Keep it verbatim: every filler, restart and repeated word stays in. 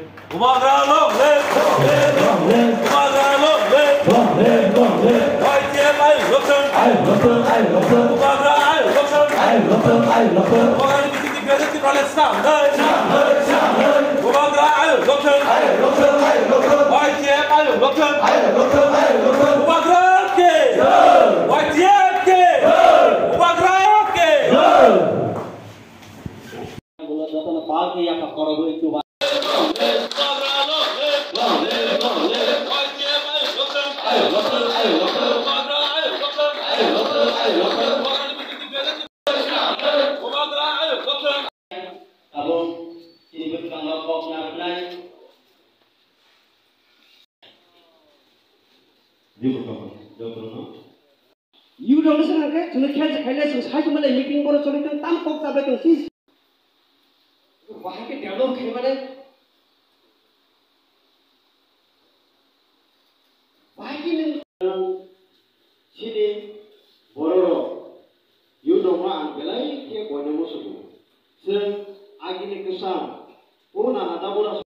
Bubagra long live! Bubagra long live! Y T F ayuk lokthung! Bubagra ayuk lokthung! Bubagrani bisingtwi graduate Tipralai swnamnai! Bubagra ayuk lokthung! Y T F ayuk lokthung! Bubagra ke! Y T F ke! Bubagra ke! Jotono palki yakha khorogwi chuba. Abo chini bwskango kok narwknai. Youth rok no swnam khe chwngno khe khaile chwng sai tongmani meeting boro choli tong tam kok chabai tong si. Bahai khe develop khaimani. Bahai khe nwng chini bororok youth rokno ang belai khe boino muchungo. Chwng agini kwcham o nana dabura